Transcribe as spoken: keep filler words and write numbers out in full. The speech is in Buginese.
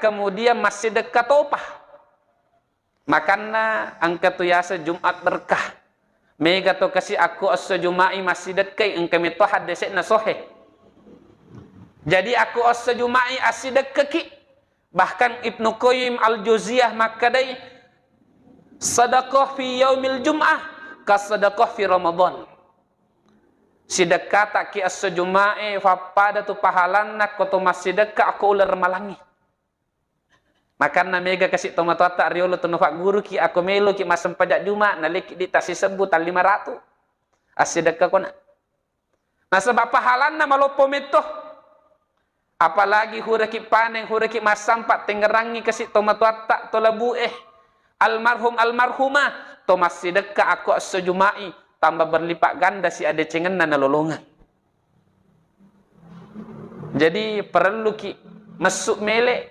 Kemudian massidekka topa. Makanna engka tu yaseng Jumat berkah. Mega to kasi akko esso Juma'i massidekkai, engka metto haddese'na sohe. Jadi akko esso Juma'i assidekkaki. Bahkan Ibnu Qayyim Al-Jauziyah makkedai, "Sadaqah fi yaumil jum'ah ka sadaqah fi Ramadan." Sidekkataki esso Juma'e fappada tu pahalanna ko to massidekka akko uleng ramalangngi. Makanna mega kasi tomatoatta riolo tu nufagguruki, akko meloki massempajang Juma, naleki di tasisebbu tallima ratu. Assidekka kona. Nasaba pahalanna maloppo metto. Apalagi huraki paneng, huraki massampa, tengngerangngi kasi tomatoatta to labu'e. Almarhum almarhumah, to massidekka akko esso Juma'i, tamba berlipat ganda si adecengenna nalolongeng. Jadi parelluki messu mele,